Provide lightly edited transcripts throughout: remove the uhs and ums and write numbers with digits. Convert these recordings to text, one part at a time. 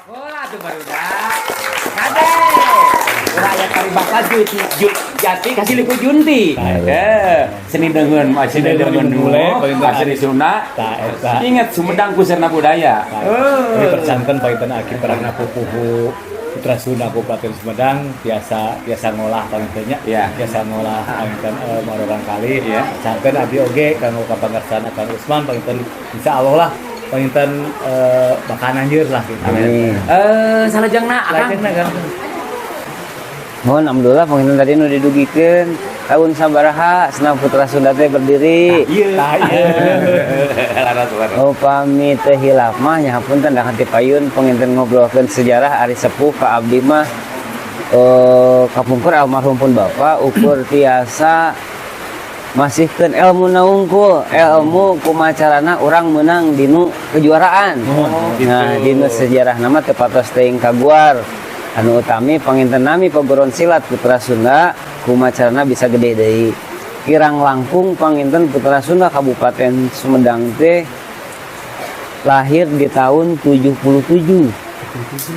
Bola tuh barudak. Kade. Ulah aya paribasa jati kasih ku junti. Eh, seni deungeun mah seni deungeun Bule, asli Sunda. Tah, eta. Ingat, Sumedang pusarna budaya. Ini percanten panginten aki perangna pupuhu Putra Sunda Kabupaten Sumedang biasa biasa ngolah panginten nya. Biasa ngolah panginten marorang kali. Canten abdi oge kanggo kapangersana Kang Usman panginten, insyaallah lah panginten bakal anjir lah gitu. Amin. Eh, salajengna, Akang. Lajengna, Kang. Mohon, alhamdulillah panginten tadi nu didugikeun tahun sabaraha Senam Putra Sunda teh berdiri. Iya. Tah, iya. Laras, laras. Upami teu hilap mah nya, hapunten da ti payun panginten ngobrolkeun sejarah, ari sepuh ka abdi mah kapungkur almarhum pun bapak ukur tiasa masihkeun ilmu wungkul, ilmu kumaha carana urang menang dinu kejuaraan. Gitu. Nah, dinu sejarah nama teu patos teuing kaguar. Anu utami panginten nami Paguron Silat Putra Sunda kumaha carana bisa gede deui. Kirang langkung panginten Putra Sunda Kabupaten Sumedang teh lahir di tahun 77.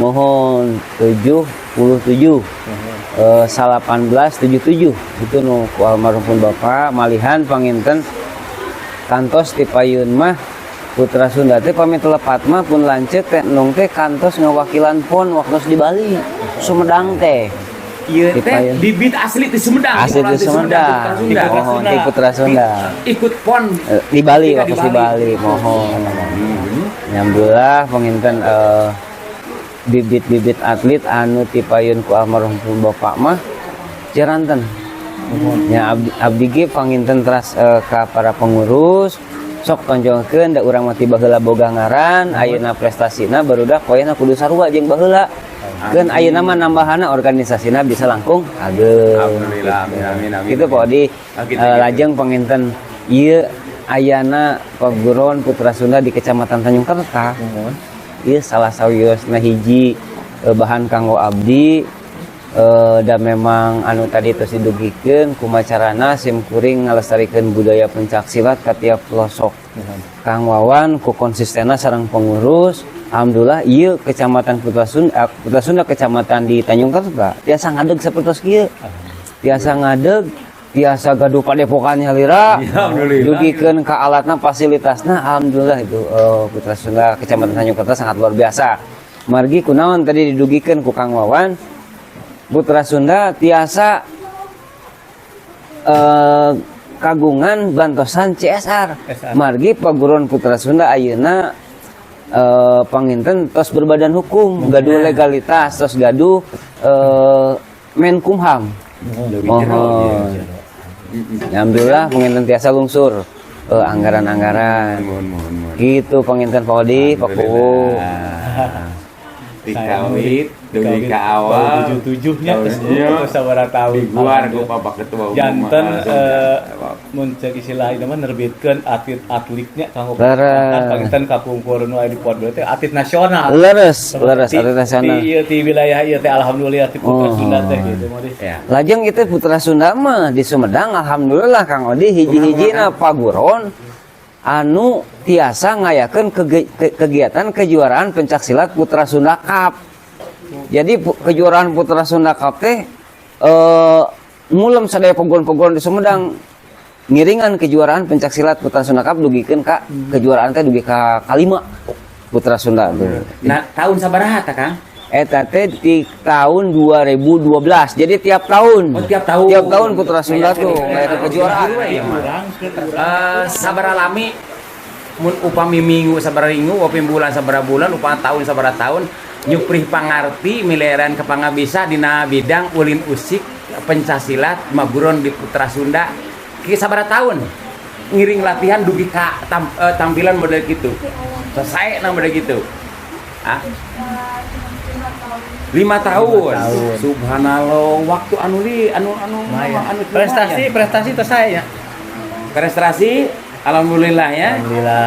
Mohon, 77. 1877 itu nu ku almarhum pun bapak malihan. Panginten kantos di payun mah Putra Sunda teh pamit lepat mah pun lanceuk teh nung teh kantos ngawakilan PON waktu di Bali, Sumedang teh. Ieu Di teh payun. Bibit asli di Sumedang. Asli di Sumedang. Putra Sunda. Mohon, di Putra Sunda. Ikut PON. Di Bali. Ketika Waktu di Bali, mohon. Alhamdulillah panginten bibit-bibit atlet anu tipayun ku almarhum pun bapak mah jaranten ya. Abdi, abdi ge panginten teras ka para pengurus sok tonjolkeun da urang mah ti baheula boga ngaran, ayeuna prestasina barudak poena kudu sarua jeung baheula. Keun ayeuna mah nambahana organisasina bisa langkung ageng. Alhamdulillah, amin, amin, amin. Gitu, Pak Odi. Ah, gitu, gitu. Lajeng panginten ieu ayana Paguron Putra Sunda di Kecamatan Tanjung Kerta. Ieu salah sawiosna hiji bahan kanggo abdi dan memang anu tadi tos didugikeun kumaha carana sim kuring ngalestarikeun budaya pencak silat ka tiap pelosok. Kang Wawan ku konsistena sareng pengurus, alhamdulillah ieu Kecamatan Putra Sunda, Putra Sunda Kecamatan di Tanjung Kerta tiasa ngadeg sapertos kieu. Tiasa ngadeg, tiasa gaduh padepokan nyalira. Alhamdulillah. Dugikeun ka alatna, fasilitasna, alhamdulillah itu Putra Sunda Kecamatan Tanjung Kerta sangat luar biasa. Margi kunaon tadi didugikeun ku Kang Wawan, Putra Sunda tiasa kagungan bantosan CSR. CSR. Margi Paguron Putra Sunda ayeuna panginten tos berbadan hukum, gaduh legalitas, tos gaduh Menkumham. Mohon. Alhamdulillah panginten tiasa lungsur anggaran-anggaran. Mohon, mohon, mohon. Gitu panginten, Pak Odi, Pak Kuwu. Dikawit, dugi ka awal. 77 nya. Iya. Terus sabaraha tahun. Diguar ku Bapak Ketua Umum. Janten mun cek istilah ini mah nerbitkeun atlet-atletnya kanggo Leres. Panginten kapungkur nu aya di PON teh atlet nasional. Leres, leres atlet nasional. Di ieu di wilayah ieu teh alhamdulillah di Putra Sunda teh gitu mah. Ya. Lajeng itu Putra Sunda mah di Sumedang alhamdulillah, Kang Odi, hiji-hijina paguron anu tiasa ngayakeun kegiatan kejuaraan pencak silat Putra Sunda Cup. Jadi kejuaraan Putra Sunda Cup teh mulem sadaya paguron-paguron di Sumedang ngiringan kejuaraan pencak silat Putra Sunda Cup dugikeun ka kejuaraan teh dugi ka kalima Putra Sunda tuh. Nah, tahun sabaraha tah, Kang? Eta teh di tahun 2012. Jadi tiap tahun. Oh, tiap tahun. Tiap tahun Putra Sunda tuh ngayakeun kejuaraan. Sabaraha lami mun upami minggu sabaraha minggu, upami bulan sabaraha bulan, upami tahun sabaraha tahun nyuprih pangarti miliaran kepangabisa dina bidang ulin usik pencak silat maguron di Putra Sunda ki sabaraha tahun ngiring latihan dugi ka tampilan model gitu selesai nah model gitu, ah, 5 tahun. 5 tahun. Subhanallah, waktu anu li anu anu Lumayan. Anu Prestasi lumayan. Prestasi teh saya ya. Prestasi alhamdulillah ya. Alhamdulillah.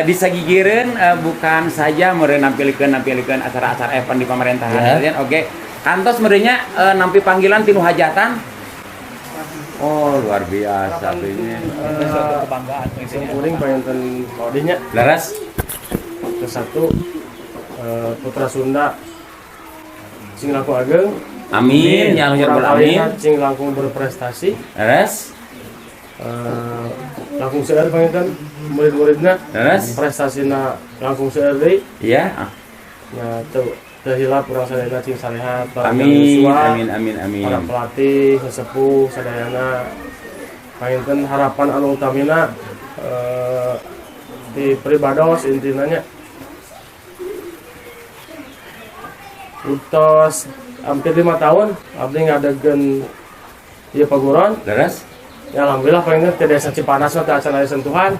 Disagigireun bukan saja meureun nampilkeun nampilkeun acara-acara event di pemerintahan ya. Oke, kantos meureunnya nampi panggilan tinu hajatan. Oh, luar biasa ini. Itu suatu kebanggaan intinya. Kuring pengen kodinya Leres. ke satu. Putra Sunda sing langkung ageng. Amin ya Allah ya Rabbal alamin. Sing langkung berprestasi. Leres. Langkung seueur panginten murid-muridna. Leres. Prestasina langkung seueur deui. Iya. Ya teu teu hilap urang sadayana cing sarehat, para Amin yuswa, amin amin amin. Para pelatih, sesepuh sadayana. Panginten harapan anu utamina di pribados intina nya. Utos hampir 5 tahun abdi ngadegeun ieu paguron. Leres. Ya alhamdulillah panginten ti desa Cipanas mah teu acan aya sentuhan.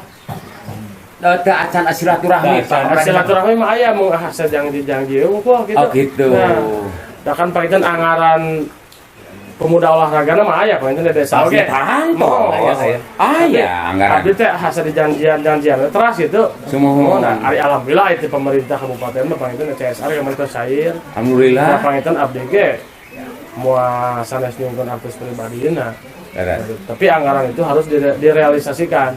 Teu acan silaturahmi, Pak. Silaturahmi mah aya, mung asa janji-janji unggul gitu. Oh gitu. Nah, da kan panginten anggaran pemuda olahraga mah aya panginten di desa Pasti oge. tantos. Moh. Aya, aya anggaran. Abdi teh asa dijanjian-janjian teras gitu. Sumuhun. Oh, nah, ari alhamdulillah itu pemerintah kabupaten mah panginten CSR yang tos cair. Nah, Alhamdulillah. Panginten abdi ge moal sanes nyungkeun artos pribadina. Leres. Tapi anggaran itu harus direalisasikan.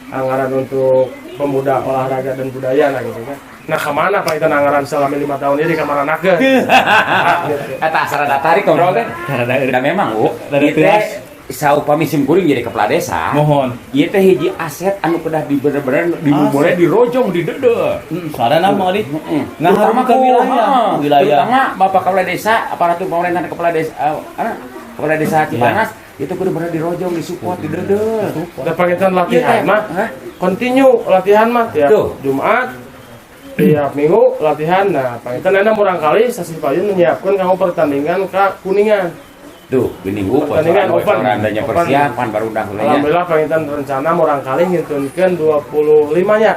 Anggaran untuk pemuda olahraga dan budaya, nah gitu kan. Nah, kemana Pak itu anggaran selama 5 tahun ini kamaranakeun? Ah, gitu. Eta asal ada tarik ngobrol teh. Da memang, Bu. Rada Ieu teh teas. Saupami sim kuring jadi kepala desa. Mohon. Ieu teh hiji aset anu kedah di bener-bener di dirojong di dede. Soalnya nama di Heeh. ngaharum ke ku- wilayah. Heeh. Wilayah. Terutama Bapak kepala desa, aparatur pemerintahan kepala desa, kepala desa Cipanas itu kudu bener dirojong, disupport, di dede. Da panginten latihan Iya, mah hah? Continue latihan mah tiap Tuh. Jumat, tiap Minggu latihan. Nah, panginten enak murangkalih sasih payun menyiapkan kamu pertandingan ke Kuningan. Tuh, gini Bu, Pertandingan open. bocoran adanya Open. persiapan baru dah mulainya. Alhamdulillah panginten rencana murangkalih ngintunkeun 25 nya.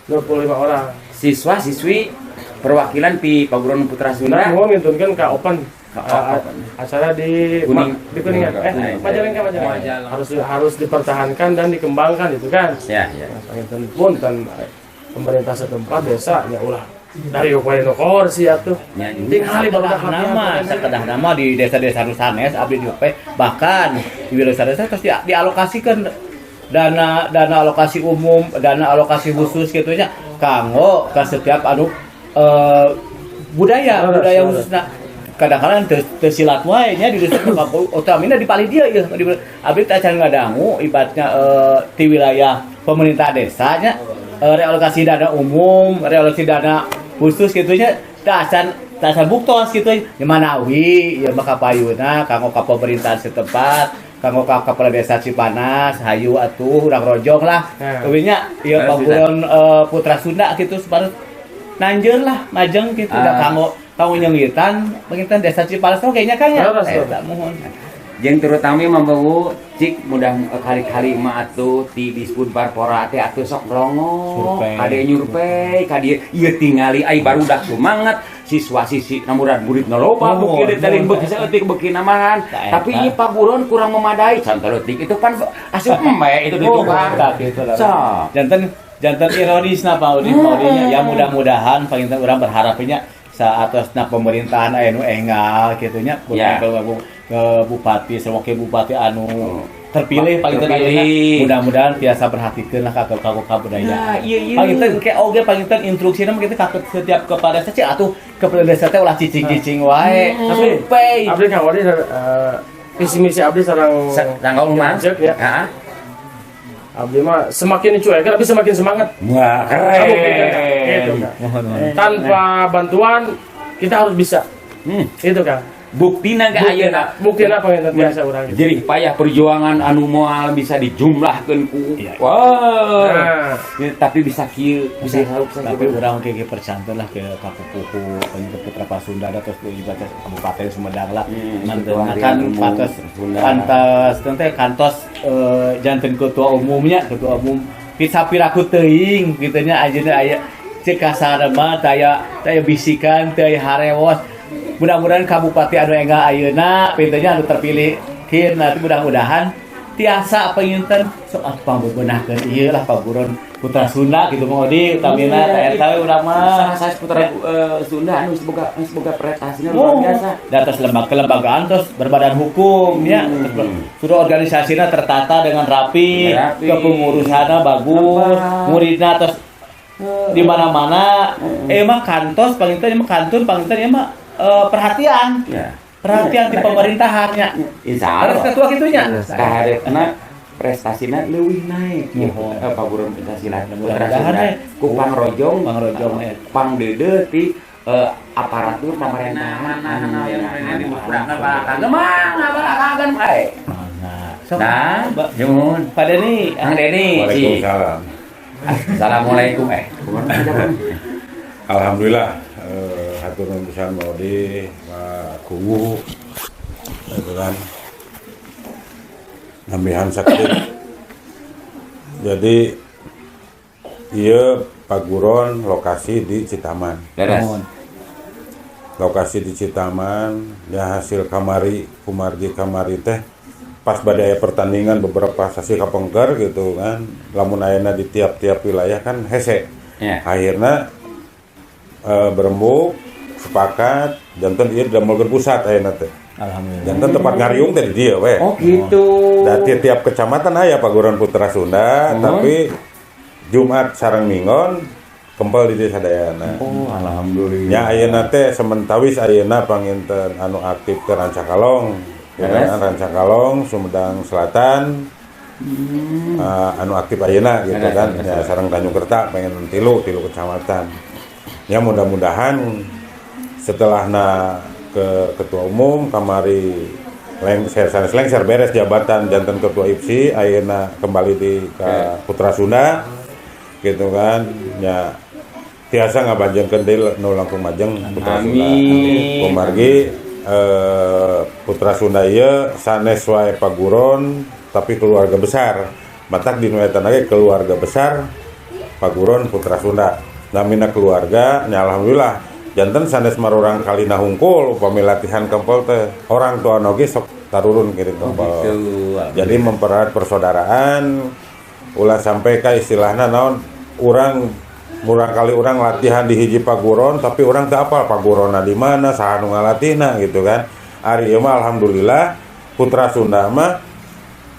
25 orang. Siswa siswi perwakilan pi Paguron Putra Nah, Sunda. mau ngintunkeun ke open. Ke open. Acara di Kuning. Di Kuningan. Kuningan. Majalengka, Majalengka. Majalengka. Harus harus dipertahankan dan dikembangkan itu kan. Ya, ya. Nah, panginten pun dan pemerintah setempat desa ya ulah dari upaya nu sih atuh. Ya, juga. Tinggali baru Sakedah nama, sakedah nama di desa-desa nu sanes abdi di UP, bahkan di wilayah desa terus dialokasikan dana dana alokasi umum, dana alokasi khusus gitu nya kanggo ke setiap anu budaya, Leres, budaya leres. Khususna kadang-kadang teu silat wae nya di desa utamina di palih dieu ieu di abdi teh acan ngadangu ibaratnya di wilayah pemerintah desa nya realokasi dana umum, realokasi dana khusus gitu nya teu acan teu acan buktos gitu ya. Manawi ya maka payuna kanggo ka pemerintahan setempat, kanggo ka kepala desa Cipanas, hayu atuh urang rojong lah. Nah. Euy nya ieu Leres. Paguron Putra Sunda gitu supaya nanjeur lah majeng gitu da kanggo kanggo nyeungitan panginten desa Cipanas oge nya Kang ya. Leres, leres. Eta mohon. Jeung terutama membawa cik mudah kali-kali mah atuh ti Disbud Parpora teh atuh sok ngelongok Survei. kade nyurvei kade ieu tingali ai barudak semangat siswa sisi namuran murid loba Oh, beuki dari oh. beuki saeutik beuki namahan Tah, tapi eta. ieu paguron kurang memadai can leutik itu pan asup embe itu di Oh, tukang. tah gitu lah. Sok. Janten janten ironis na Pak Udin, Pak Udinnya. Ya mudah-mudahan panginten urang berharapnya saat na pemerintahan aya nu enggal gitu nya Ya. ke bupati, wakil bupati anu terpilih paling Terpilih. mudah-mudahan tiasa perhatikeun lah ka ka kabudayaan. Nah, iya. Panginten ke oge panginten instruksina mah kitu ka setiap kepala desa cik atuh kepala desa teh ulah cicing-cicing wae. Tapi Survei. abdi Kang Wadi visi misi abdi sareng Tanggal mah. Lanjut, ya. Heeh. Abdi mah semakin dicuekin abdi semakin semangat. Wah, Kamu keren. gitu, Kang. Mohon mohon. Tanpa bantuan kita harus bisa. Itu Kang. Buktina ge ayeuna. Buktina panginten biasa urang gitu. Jadi payah perjuangan anu moal bisa dijumlahkeun ku. Iya. Wah. Nah, Ya, tapi bisa kieu, bisa bisa Tapi kieu. urang kayak percanten lah ke kapupuhu ke Putra Pasunda terus di batas Kabupaten Sumedang lah. Mantan Ketua kan Harian Umum pantas Sunda. Pantas teh kantos janten ketua umumnya, ketua umum pira teuing gitu nya ajeuna aya cek kasar mah taya taya bisikan teu aya harewos. Mudah-mudahan kabupaten anu enggal ayeuna pintunya anu terpilih kin nanti mudah-mudahan tiasa panginten sok atuh pangbebenahkeun ieu lah paguron Putra Sunda gitu Mang Odi utamina Iya, teh eta we urang mah. Salah putra Sunda anu geus boga prestasina luar Oh, biasa. di atas lembaga kelembagaan terus berbadan hukum ya. Terus sudah organisasinya tertata dengan rapi, Rapi. kepengurusannya bagus, Apa? muridnya terus Di mana-mana emang kantos panginten, emang kantun panginten, emang perhatian. Perhatian di pemerintahannya. Insya Harus Allah. ketua gitunya. Kaharepna prestasina leuwih naik gitu. Nuhun. Paguron pencak silat Putra Mudah-mudahan, Sunda eh. ku pangrojong, Pangrojong, eh. pangdeudeuh ti aparatur pemerintahan anu anu eh. Nah, sok. Nah, nyuhun. Pak Denny. Kang Denny. Waalaikumsalam. Assalamualaikum eh. Alhamdulillah, hatur nuhun pisan Maudi, Pak Kuwu, gitu kan. Nambihan sakit. Jadi ieu Paguron lokasi di Citaman. Leres. Nuhun. Lokasi di Citaman ya, hasil kamari kumargi kamari teh pas bade aya pertandingan beberapa sasi kapengker gitu kan, lamun ayeuna di tiap-tiap wilayah kan hese. Akhirnya berembuk sepakat janten ieu damelkeun pusat ayeuna teh. Alhamdulillah. Janten tempat ngariung teh di dieu we. Oh gitu. Da tiap kecamatan aya Paguron Putra Sunda, tapi Jumat sareng Minggon kempel di desa sadayana. Oh, alhamdulillah. Ya, ayeuna teh sementawis ayeuna panginten anu aktif teh Rancakalong. Ya, Leres. kan, Rancakalong, Sumedang Selatan. Anu aktif ayeuna gitu Leres, kan. leres, Ya leres. sareng Tanjung Kerta pengen tilu tilu kecamatan. Ya, mudah-mudahan setelah na ke ketua umum kamari lengser, sanes lengser, beres jabatan janten ketua IPSI, ayeuna kembali di ke Putra Sunda gitu kan, ya tiasa ngabajengkeun deui nu langkung majeng Putra Sunda. Amin. Kumargi Putra Sunda ieu sanes wae paguron tapi keluarga besar, matak di nu eta ge keluarga besar Paguron Putra Sunda, namina keluarga nya. Alhamdulillah janten sanes marurang kalina hungkul, upami latihan kempel teh orang tua oge sok tarurun kirim kempel. Gitu. Jadi mempererat persaudaraan, ulah sampai ka istilahna naon, urang murang kali urang latihan di hiji paguron tapi urang teu apal paguronna di mana, saha nu ngalatihna gitu kan. Ari ieu mah alhamdulillah Putra Sunda mah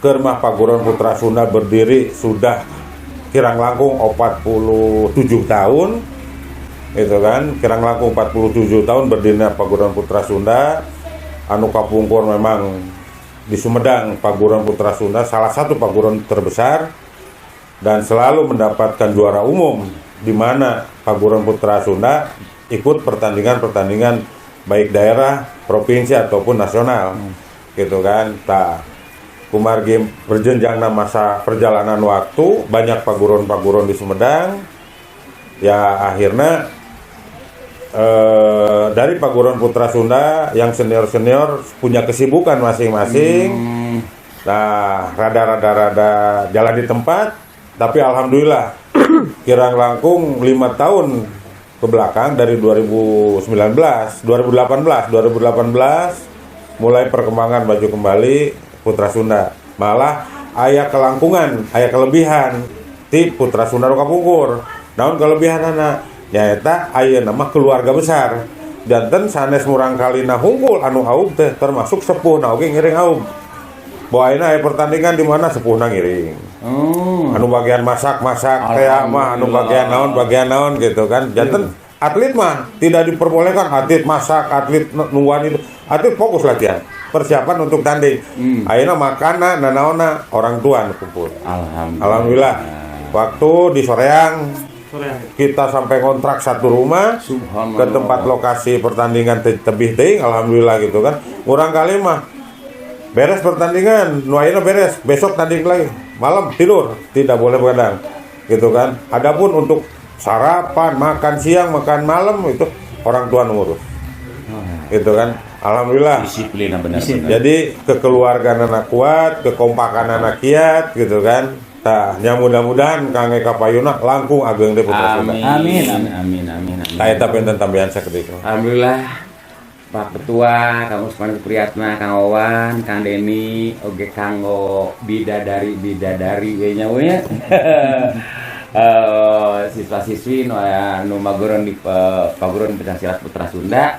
keur mah Paguron Putra Sunda berdiri sudah kirang langkung 47 tahun itu kan, kirang langkung 47 tahun berdirinya Paguron Putra Sunda anu kapungkur memang di Sumedang Paguron Putra Sunda salah satu paguron terbesar dan selalu mendapatkan juara umum, di mana Paguron Putra Sunda ikut pertandingan-pertandingan baik daerah, provinsi ataupun nasional gitu kan. Tah, kumargi berjenjangna masa perjalanan waktu, banyak paguron-paguron di Sumedang, ya akhirnya dari Paguron Putra Sunda yang senior-senior punya kesibukan masing-masing. Nah, rada-rada rada jalan di tempat, tapi alhamdulillah kirang langkung 5 tahun ke belakang dari 2019, 2018, 2018 mulai perkembangan maju kembali Putra Sunda. Malah aya kelangkungan, aya kelebihan ti Putra Sunda nu kapungkur. Naon kelebihanana? Nyaeta ayeuna mah keluarga besar. Janten sanes murang kalina hungkul anu aub teh, termasuk sepuhna oge ngiring aub. Bahwa ayeuna aya pertandingan di mana sepuhna ngiring. Anu bagian masak-masak teh mah, anu bagian naon, bagian naon gitu kan. Janten atlet mah tidak diperbolehkan atlet masak, atlet nungguan itu. Atlet fokus latihan, persiapan untuk tanding. Ayeuna makana nanaonna orang tua nu kumpul. Alhamdulillah. Alhamdulillah. Waktu di Soreang kita sampai kontrak satu rumah Subhanallah. Ke tempat lokasi pertandingan tebih teuing, alhamdulillah gitu kan. Urang kali mah beres pertandingan, nu ayeuna beres, besok tanding lagi, malam tidur, tidak boleh begadang gitu kan. Adapun untuk sarapan, makan siang, makan malam itu orang tua ngurus gitu kan. Alhamdulillah. Disiplin benar-benar. Jadi kekeluargaan anak kuat, kekompakan anak kiat gitu kan. Tah, nya mudah-mudahan Kang Eka Payuna langkung ageng deui Putra Sunda. Amin. Amin, amin, amin, amin. Tah, eta benten tambahan sakedik. Alhamdulillah Pak Ketua, Kang Usman Supriyatna, Kang Wawan, Kang Deni, oge kanggo bidadari bidadari we nya we nya. Siswa-siswi nu aya nu maguron di paguron pencak silat Putra Sunda.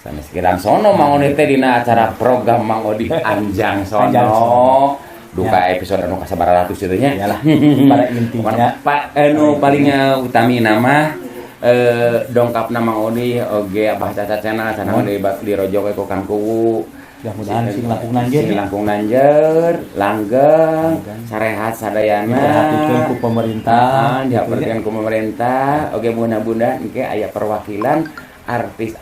Sanes kirang sono Mang Odi teh dina acara program Mang Odi Anjang Anjang Sono. Duka episode anu kasabaraha ratus itu nya. Iyalah, pada intinya. Pak anu paling utami nama dongkap nama Odi oge Abah Caca channel sana di dirojok ku Kang Kuwu. Mudah-mudahan sing langkung nanjer. Sing langkung nanjer, langgeng, sarehat sadayana. Diperhatikeun ku pemerintah. Ah, diperhatikan ku pemerintah. Oke, mudah-mudahan engke aya perwakilan artis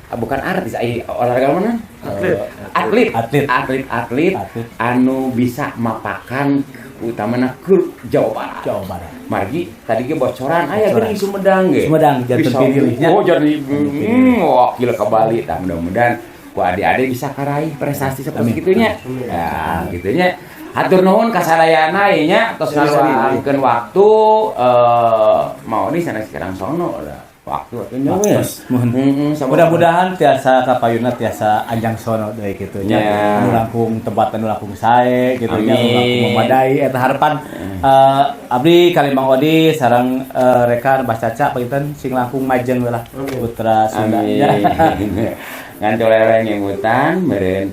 bukan artis, aya olahraga mana? Atlet. Atlet. Atlet. Atlet, atlet, Atlet. Anu bisa mapakan utamana ke Jawa Barat. Jawa Barat. Margi tadi ge bocoran aya Bocoran. Geuning Sumedang ge. Sumedang, janten Bisa- pilihnya. Oh, jadi wakil ke Bali. Tah, mudah-mudahan ku adik-adik bisa karaih prestasi seperti Amin. gitunya. Ya, gitunya. Hatur nuhun ka sadayana ieu nya, tos ngaluangkeun waktu mau di sana sekarang sono lah. Waktu atuh nya we. Waktos, muhun. Heeh, sama- Mudah-mudahan tiasa kapayuna tiasa anjang sono deui kitu nya. Ya. Anu langkung tempat anu langkung sae kitu nya, anu Amin. langkung memadai eta harapan abdi kali Mang Odi sareng rekan Bah Caca panginten sing langkung majeng we lah Putra Sunda. Amin. Ngan colereng nyebutan meureun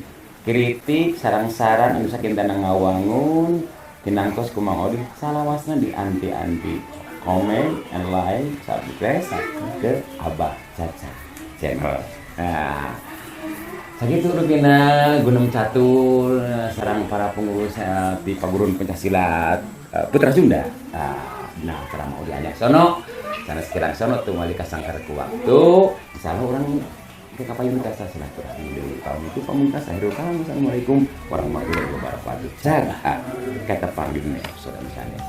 kritik sarang saran anu sakinten ngawangun tinangtos ku Mang Odi salawasna di anti-anti komen and like, subscribe ke Abah Caca channel. Nah, sakitu rupina Gunung Catur sarang para pengurus di Paguron Pencak Silat Putra Sunda. Nah, acara mau diajak sono, sanes kirang sono tumali kasangkar ku waktu. Insyaallah urang ke kapayun tiasa silaturahmi deui. Tahun itu pamungkas, akhirul kalam. Assalamualaikum warahmatullahi wabarakatuh. Jaga kata panggilnya episode misalnya.